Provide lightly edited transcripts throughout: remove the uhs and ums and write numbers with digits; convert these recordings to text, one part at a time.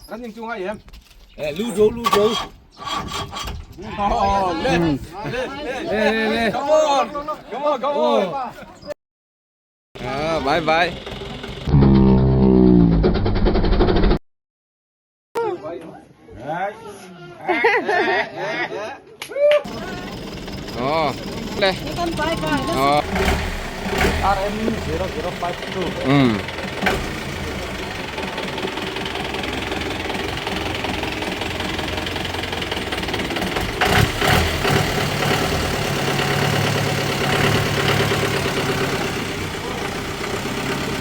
Kan ning chu ngai em? Eh, lu dấu lu dấu. Oh, le. Le, le, le, le. Come on. Come on, come on. À, bye bye. Oh, le. Oh. RM0052. Ừ.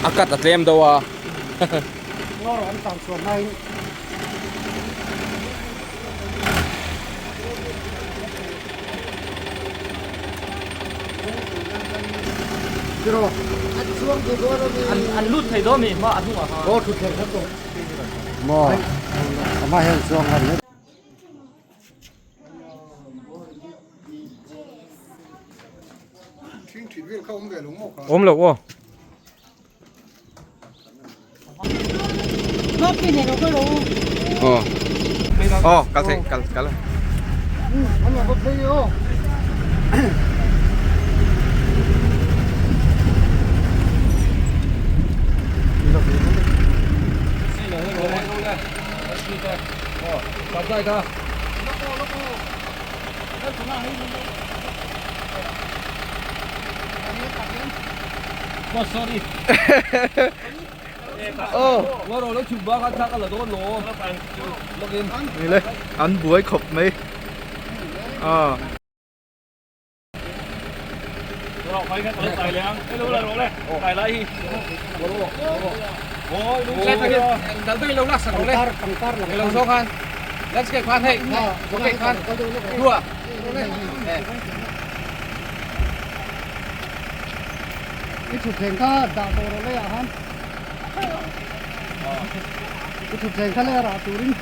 A cut a tlem do a. Ngor an tang chuan mai. Zero. An lut thei dawn mi ma a hnungah khan. Aw thu thleng kha tawh. Maw. Amah hian chuang an ni. Awm lo aw. Aw. Aw kal thei kal kal. Sorry. Aw. Ngor lo chhuk ba kha thak a la dawn lo. Login. Ni le an buai khawp mai. Aw. I thutthleng kha dah tawh rawh leiah khan i thutthleng kha leiah rah turin.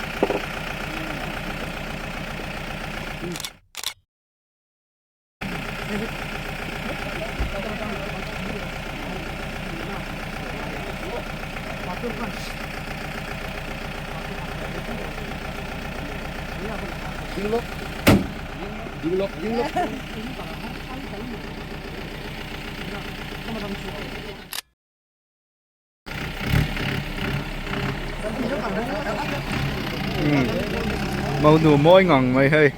Màu nụ môi ngon mày hơi.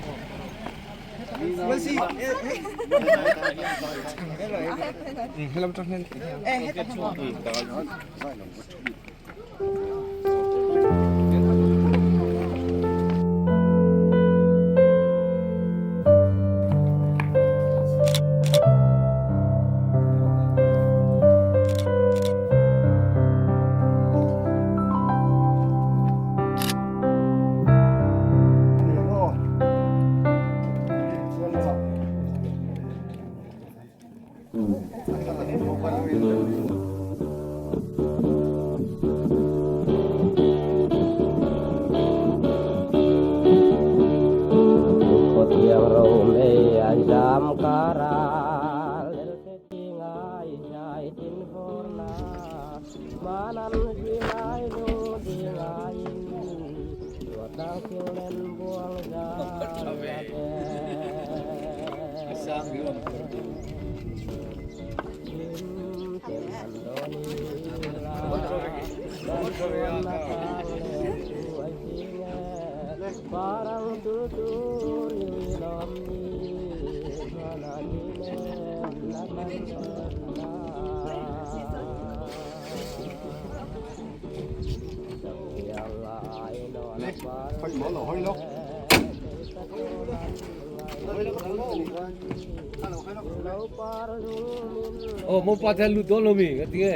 Oh, mo pa thel lut dawn lo mi ka ti nge.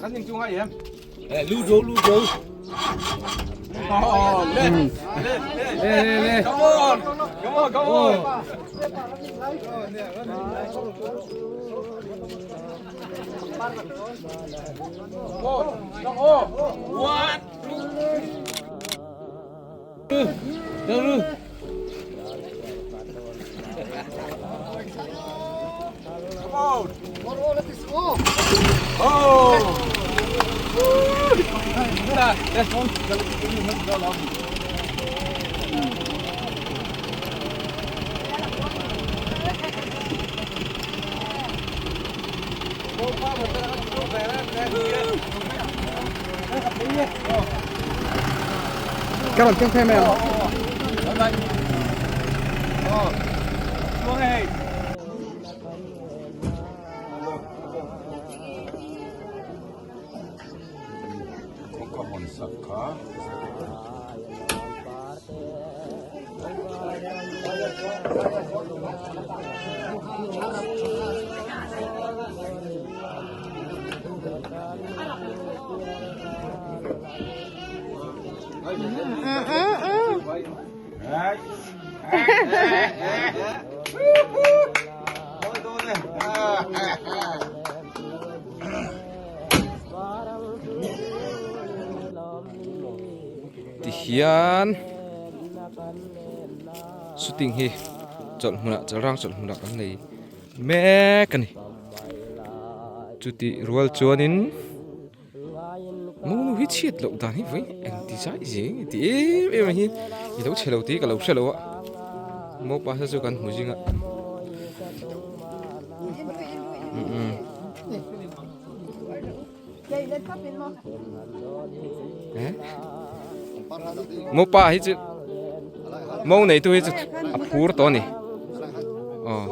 Kan ning chu ngai em? Eh, lu dấu lu dấu. Oh, le. Le, Le le le. Come on. Come on, come on. Oh, one. Đâu lu. Come Các bạn kêu thêm em. Tihian shooting hi chawlh hmunah chalrang chawlh hmunah kan nei mek a ni chutih rual chuanin Monu hi chhiat loh dan hi vawi eng ti zai zeng ti em em a hi i lo chhe lo tih ka lo hre lo a mopa sa chu kan hmu zing a mopa hi chu mo nei tu hi chu a phur tawh a ni aw.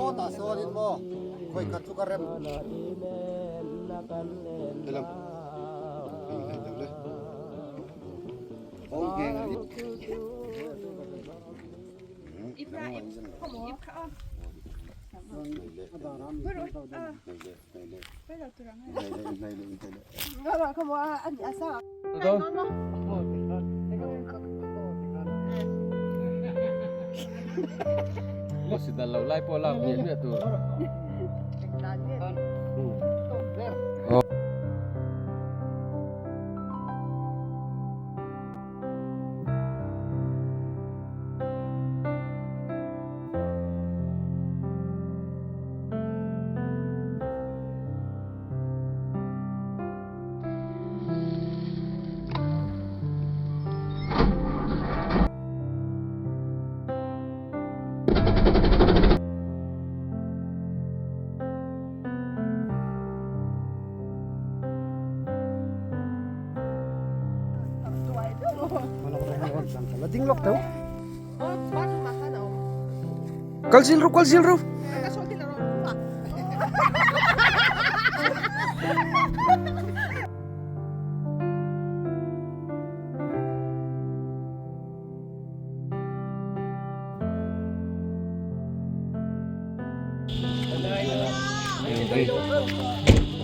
Kal zil ru kal zil ru.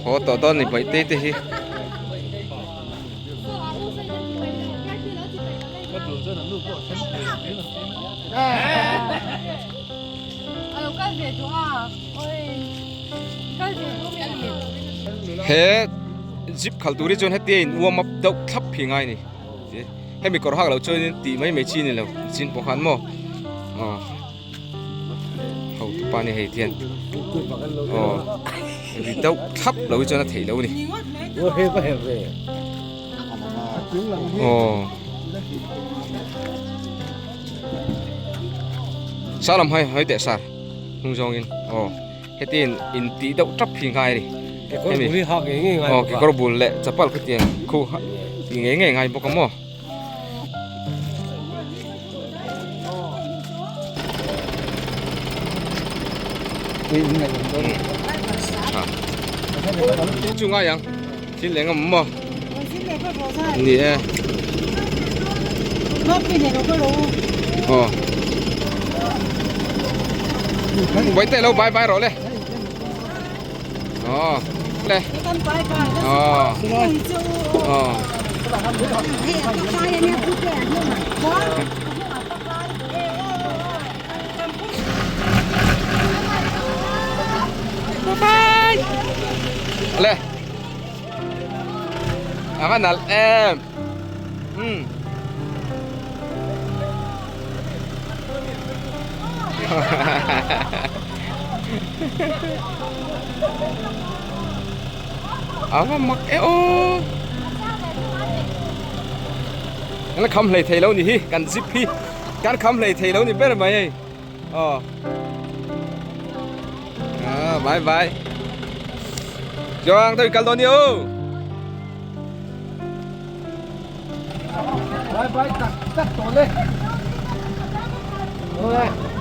Haw tawh dawn ni paih te te hi. He zip khal tur hi chuan hetia in warm up deuh thlap hi ngai a ni. Hemi kawr hak loh chuanin tih mai mai chi a ni lo chin pawh khan maw aw ho tupa ni hei hian aw ri deuh thlap lo hi chuan a theih loh a ni aw sar lam hai hai teh sar hnung zawngin aw hetiang in tih deuh tap hi ngai a ni hemi aw kekawr bul leh chapal khatiang khu tih ngei ngei ngai bawk a maw. Chu ngai ang thil leng awm maw ni e aw Bye te lo bye bye rawh le aw le aw aw bye bye le a va nalh em umm A va mak e aw. Kan la kham hlei thei lo ni hi kan zip hi kan kham hlei thei lo ni ber mai hei aw ah bye bye chuang tôi kal dawn ni aw Bye bye tak tak tawh le. Aw.